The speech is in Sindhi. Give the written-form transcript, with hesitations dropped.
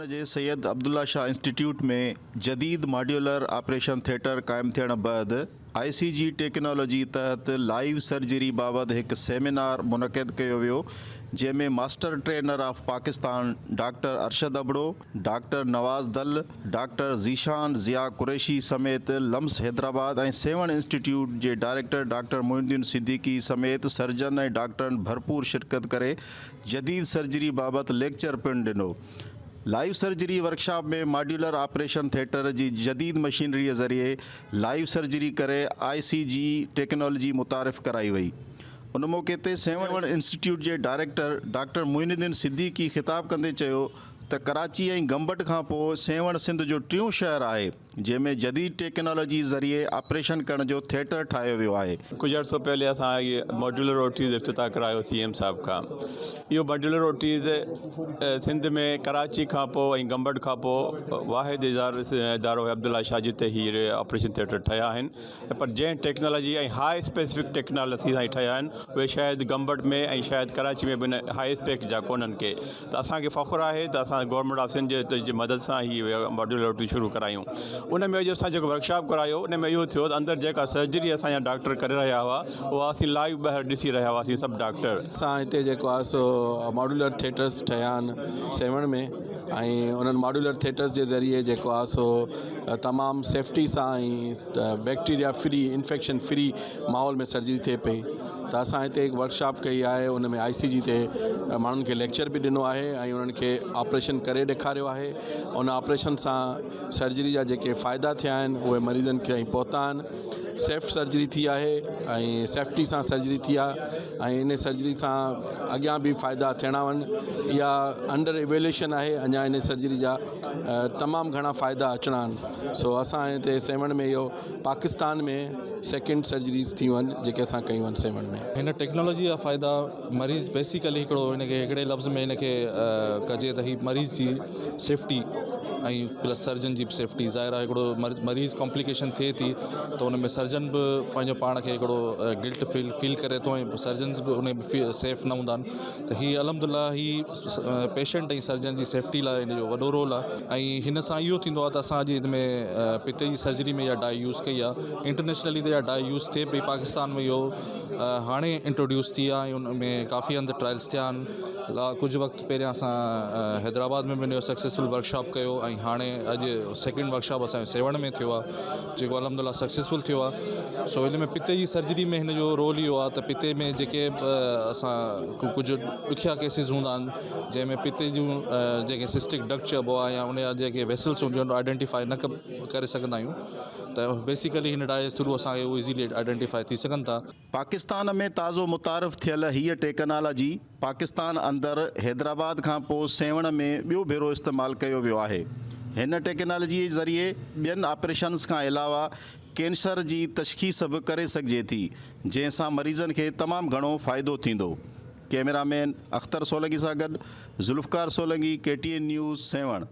سيوهڻ جي سيد عبدالله شاهه انسٽيٽيوٽ ۾ جديد ماڊيولر آپريشن ٿيٽر قائم ٿيڻ بعد آء سي جي ٽيڪنالاجي تحت لائيو سرجري بابت هڪ سيمينار منعقد ڪيو ويو جنهن ۾ master trainer of Pakistan doctor Arshad Abro, doctor Nawaz Dal, doctor Zeeshan Zia Qureshi سميت لمس حيدرآباد ۽ سيوهڻ انسٽيٽيوٽ جي ڊائريڪٽر ڊاڪٽر محي الدين صديقي سميت سرجن ۽ ڊاڪٽرن ڀرپور شرڪت ڪري جديد سرجري بابت ليڪچر پڻ ڏنو. Live surgery workshop ۾ modular operation theatre جي جديد مشينريء ذريعي لائيو سرجري ڪري آء سي جي ٽيڪنالاجي متعارف ڪرائي وئي. ان موقعي تي سيوهڻ انسٽيٽيوٽ جي ڊائريڪٽر ڊاڪٽر معين الدين صديقي خطاب ڪندي چيو ته ڪراچي ۽ گمبٽ کانپوء سيوهڻ سنڌ جو ٽيون شهر آهي جنهن ۾ جديد ٽيڪنالاجي ذريعي آپريشن ڪرڻ جو ٿيٽر ٺاهيو ويو آهي. ڪجهه عرصو پهلي اسان هي ماڊيولر اوٽيز افتتاح ڪرايو سي ايم صاحب کان اهو ماڊيولر اوٽيز سنڌ ۾ ڪراچي کان پوء ۽ گمبٽ کان پوء واحد ادارو آهي عبدالله شاهه جتي هي آپريشن ٿيٽر ٺهيا آهن پر جنهن ٽيڪنالاجي ۽ هاء اسپيسفڪ ٽيڪنالاجي سان ٺهيا آهن اهي شايد گمبٽ ۾ ۽ شايد ڪراچي ۾ به ان هاء اسپيڪ جا ڪونهن ڪي ته اسان کي فخر آهي ته اسان گورنمينٽ آف سنڌ جي مدد سان هي ماڊيولر او ٽي شروع ڪرايون ان ۾ اڄ اسان جيڪو ورڪشاپ ڪرايو ان ۾ اهو ٿيو ته اندر جيڪا سرجري اسان جا ڊاڪٽر ڪري رهيا هئا اها اسين لائيو ٻاهر ڏسي رهيا هئاسين سڀ ڊاڪٽر. اسان هتي جيڪو آهي سو ماڊيولر ٿيٽرس ٺهيا آهن سيوهڻ ۾ ۽ انهن ماڊيولر ٿيٽرس جي ذريعي جيڪو آهي سو تمام سيفٽي سان ۽ بيڪٽيريا فري انفيڪشن فري ماحول ۾ سرجري ٿئي پئي ته اسان هتي هڪ ورڪشاپ ڪئي آهي ان ۾ آء سي جي تي ماڻهن کي ليڪچر به ڏنو آهي ۽ انهن کي آپريشن ڪري ڏيکاريو آهي ان آپريشن سان سرجري جا جيڪي فائدا ٿيا آهن اهي مريضن کي پهتا آهن سيف سرجري ٿي آهي ۽ سيفٽي سان سرجري ٿي آهي ۽ ان سرجري سان اڳيان به فائدا ٿيڻا آهن اها انڊر ايويليشن آهي اڃا ان سرجري جا تمام گهڻا فائدا اچڻا آهن سو اسان هتي سيوهڻ ۾ اهو پاڪستان ۾ سيڪنڊ سرجريز ٿيون آهن جيڪي اسان ڪيون آهن سيوهڻ ۾. هن ٽيڪنالاجي جا فائدا مريض بيسيڪلي هڪڙو هن کي هڪڙي لفظ ۾ هن کي ڪجي ته هي مريض جي سيفٽي ۽ پلس سرجن جي به سيفٽي ظاهر آهي هڪڙو مريض ڪامپليڪيشن ٿئي ٿي ته ان ۾ سرجن به پنهنجو پاڻ کي هڪڙو گلٽ فيل فيل ڪري ٿو ۽ سرجنس به ان ۾ سيف نه هوندا آهن ته هي الحمد لله هي پيشنٽ ۽ سرجن جي سيفٽي لاء هن جو وڏو رول آهي ۽ هن سان اهو ٿيندو آهي ته اسان اڄ هن ۾ پتي جي سرجري ۾ اها ڊائي يوز ڪئي آهي انٽرنيشنلي ته اها ڊائي يوز ٿئي پئي پاڪستان ۾ اهو هاڻي انٽروڊيوس ٿي آهي ۽ ان ۾ ڪافي هنڌ ٽرائلس ٿيا آهن ڪجهه وقت پهريان اسان حيدرآباد ۾ به ان جو سڪسيسفل ورڪشاپ ڪيو ۽ هاڻي اڄ سيڪنڊ ورڪشاپ اسانجو سيوهڻ ۾ ٿيو آهي جيڪو الحمد لله سڪسيسفل ٿيو آهي سو ان ۾ پتي جي سرجري ۾ هن جو رول اهو آهي ته پتي ۾ جيڪي به اسان ڪجهه ڏکيا ڪيسز هوندا آهن جنهن ۾ پتي جون جيڪي سسٽڪ ڊڪٽ چئبو آهي يا ان جا جيڪي ويسلس هونديون آهن آئيڊينٽيفائي نه ڪري سگهندا آهيون ته بيسيڪلي هن ڊائي ٿرو اسانکي اهو ايزلي آئيڊينٽيفائي ٿي سگهن ٿا. پاڪستان ۾ تازو متعارف ٿيل هيء ٽيڪنالاجي پاڪستان اندر حيدرآباد کان پوء سيوهڻ ۾ ٻيو ڀيرو استعمال ڪيو ويو آهي. هن ٽيڪنالاجيء ذريعي ٻين آپريشنز کان علاوه ڪينسر جي تشخيص به ڪري سگهجي ٿي، جنهن سان مريضن کي تمام گهڻو فائدو ٿيندو. ڪئميرا مين اختر سولنگي سان گڏ Zulfiqar Solangi, K T N news, Sehwan.